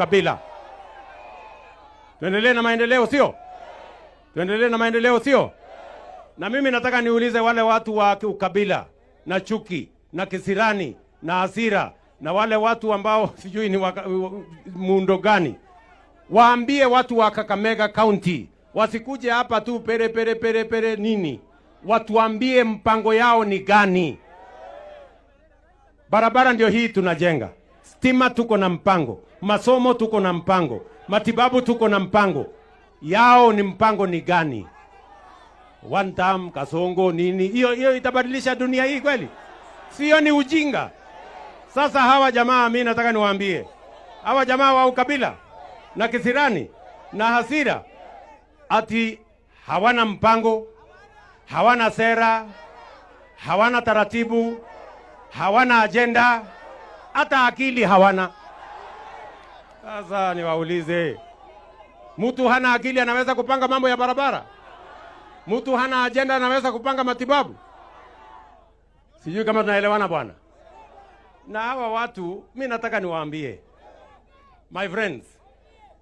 Ukabila. Tuendelee na maendeleo, sio? Tuendelee na maendeleo, sio? Na mimi nataka niulize wale watu wa ukabila na chuki na kisirani na hasira na wale watu ambao sijui ni muundo gani, waambie watu wa Kakamega County wasikuje hapa tu pere pere pere pere nini, watuambie mpango yao ni gani. Barabara ndio hii tunajenga, stima tuko na mpango, masomo tuko na mpango, matibabu tuko na mpango. Yao ni mpango ni gani? One term, Kasongo nini? Hiyo hiyo itabadilisha dunia hii kweli? Sio, ni ujinga. Sasa hawa jamaa, mi nataka niwaambie hawa jamaa wa ukabila na kisirani na hasira, ati hawana mpango, hawana sera, hawana taratibu, hawana ajenda, hata akili hawana. Sasa niwaulize, mtu hana akili anaweza kupanga mambo ya barabara? Mtu hana ajenda anaweza kupanga matibabu? Sijui kama tunaelewana, bwana. Na hawa watu, mi nataka niwaambie, my friends,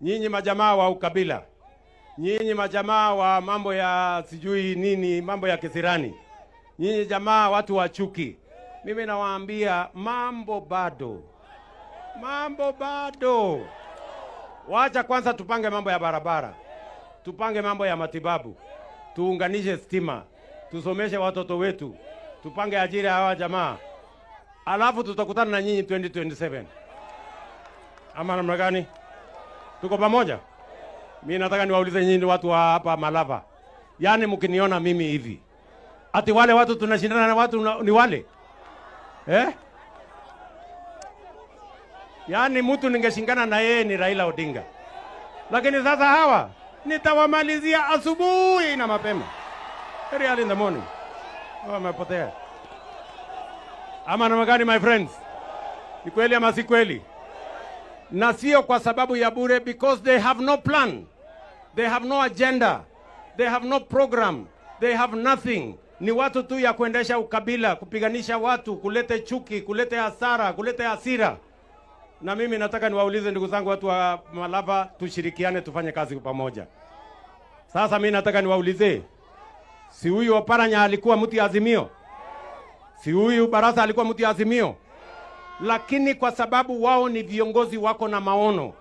nyinyi majamaa wa ukabila, nyinyi majamaa wa mambo ya sijui nini, mambo ya kisirani, nyinyi jamaa watu wa chuki, mimi nawaambia mambo bado, mambo bado. Wacha kwanza tupange mambo ya barabara, tupange mambo ya matibabu, tuunganishe stima, tusomeshe watoto wetu, tupange ajira ya hawa jamaa, alafu tutakutana na nyinyi 2027 ama namna gani? Tuko pamoja? Mi nataka niwaulize nyinyi watu wa hapa Malava, yaani mkiniona mimi hivi, ati wale watu tunashindana na watu ni wale, eh? Yaani mtu ningeshindana na yeye ni Raila Odinga, lakini sasa hawa nitawamalizia asubuhi na mapema, very early in the morning. Hawa wamepotea ama namna gani, my friends? Ni kweli ama si kweli? Na sio kwa sababu ya bure, because they have no plan, they have no agenda, they have no program, they have nothing. Ni watu tu ya kuendesha ukabila, kupiganisha watu, kulete chuki, kulete hasara, kulete hasira. Na mimi nataka niwaulize ndugu zangu watu wa Malava, tushirikiane tufanye kazi pamoja. Sasa mimi nataka niwaulize, si huyu Oparanya alikuwa mtu ya Azimio? Si huyu Barasa alikuwa mtu ya Azimio? Lakini kwa sababu wao ni viongozi wako na maono,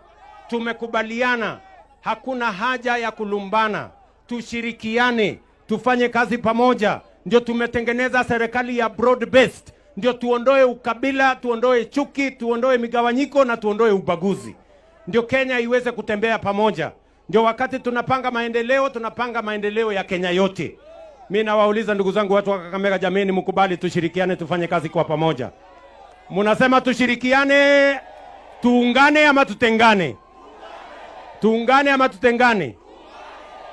tumekubaliana hakuna haja ya kulumbana, tushirikiane, tufanye kazi pamoja. Ndio tumetengeneza serikali ya broad based, ndio tuondoe ukabila, tuondoe chuki, tuondoe migawanyiko na tuondoe ubaguzi, ndio Kenya iweze kutembea pamoja. Ndio wakati tunapanga maendeleo, tunapanga maendeleo ya Kenya yote. Mi nawauliza ndugu zangu watu wa Kakamega, jameni, mkubali tushirikiane, tufanye kazi kwa pamoja. Munasema tushirikiane, tuungane ama tutengane? Tuungane ama tutengane?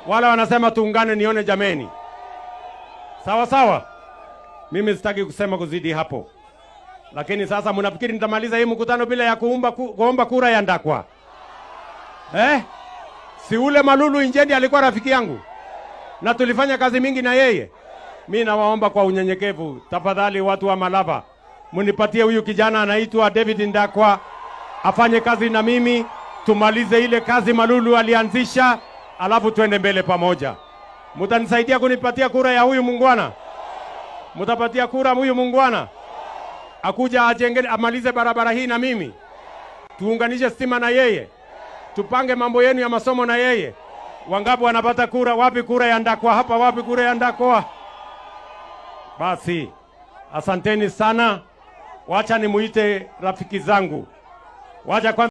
Wala wanasema tuungane, nione jameni. Sawa sawa. Mimi sitaki kusema kuzidi hapo, lakini sasa mnafikiri nitamaliza hii mkutano bila ya kuomba kura ya Ndakwa, eh? Si ule Malulu Injendi alikuwa rafiki yangu na tulifanya kazi mingi na yeye. Mi nawaomba kwa unyenyekevu, tafadhali watu wa Malava, munipatie huyu kijana anaitwa David Ndakwa afanye kazi na mimi, tumalize ile kazi Malulu alianzisha, alafu tuende mbele pamoja. Mutanisaidia kunipatia kura ya huyu mungwana? Mutapatia kura huyu mungwana akuja ajenge, amalize barabara hii na mimi, tuunganishe stima na yeye, tupange mambo yenu ya masomo na yeye. Wangapi wanapata kura? Wapi kura ya Ndakwa hapa? Wapi kura ya Ndakwa? Basi asanteni sana. Wacha nimuite rafiki zangu, wacha kwanza.